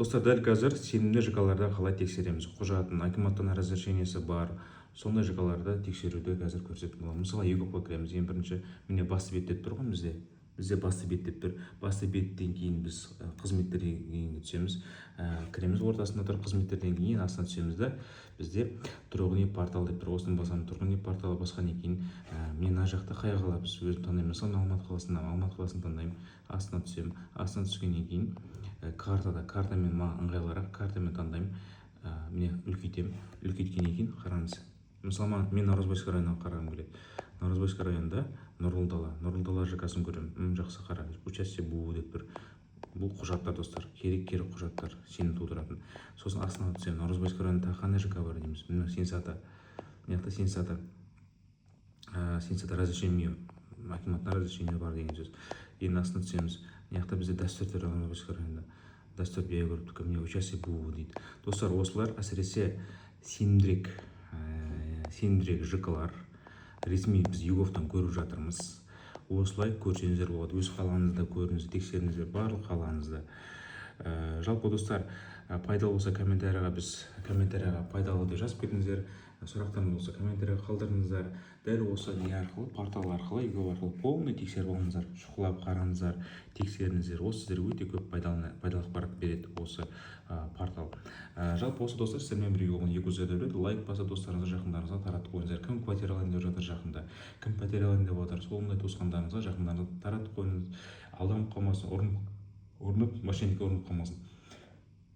Достар, дәл қазір сенімді ЖК-ларды қалай тексереміз, құжатын, акиматтан разрешениесі бар сондай ЖК-ларды тексеруді қазір көрсететін боламын. Мысалы, eGov-қа кіреміз ең бірінші. Міне, басты бет деп тұр ғой бізде. Бізде басты бет деп тұр. Басты беттен кейін біз қызметтер дегенге түсеміз, кіреміз. Ортасында тұр қызметтерден кейін астына түсеміз да, бізде тұрғын үй порталы деп тұр. Осыны басамын. Тұрғын үй порталы басқаннан кейін мен мына жақта қай қала, біз өзім таңдаймын. Мысалы, мен Алматы қаласындамын, Алматы қаласын таңдаймын. Астына түсемін. Астына түскеннен кейін картада, картамен маған ыңғайлырақ, картамен таңдаймын. Міне, үлкейтемін. Үлкейткеннен кейін қараңыз, мысалы, маған, мен Наурызбайский районынан қарағым келеді. Наурызбайский районында Нұрлы дала, Нұрлы дала ЖК-сын көремін. Жақсы, қара, участие БУ деп тұр. Бұл құжаттар, достар, керек, керек құжаттар, сенім тудыратын. Сосын астына түсемін. Наурызбайский районында тағы қандай ЖК бар дейміз. Міне, Сенсата. Мына жақта Сенсата, Сенсата разрешение, акиматтан разрешение бар деген сөз. Енді астына түсеміз. Мына жақта бізде Дәстүр тұр. Наурызбайский районында Дәстүр, Биогруптікі. Міне, участие БУ дейді. Достар, осылар әсіресе сенімдірек, сенімдірек ЖК-лар. Ресми біз eGov-тан көріп жатырмыз. Осылай көрсеңіздер болады. Өз қалаңызда көріңіздер, тексеріңіздер барлық қалаңызда. Жалпы, достар, пайдалы болса, комментарийға, біз комментарийға «пайдалы» деп жазып кетіңіздер. Сұрақтарыңыз болса, комментарийға қалдырыңыздар. Дәл осы не арқылы, портал арқылы, eGov арқылы полный тексеріп алыңыздар, шұқылап қараңыздар, тексеріңіздер. Осы сіздерге өте көп пайдалы ақпарат береді осы портал. Жалпы осы, достар, сіздермен бірге болған Екі Дәулет. Лайк басып, достарыңызға, жақындарыңызға таратып қойыңыздар. Кім квартира алайын деп жатыр жақында, кім пәтер алайын деп жатыр, сондай туысқандарыңызға, жақындарыңызға таратып қойыңыз. Алданып қалмасын, ұрынып, мошенникке ұрынып қалмасын.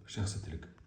Жақсы тілек.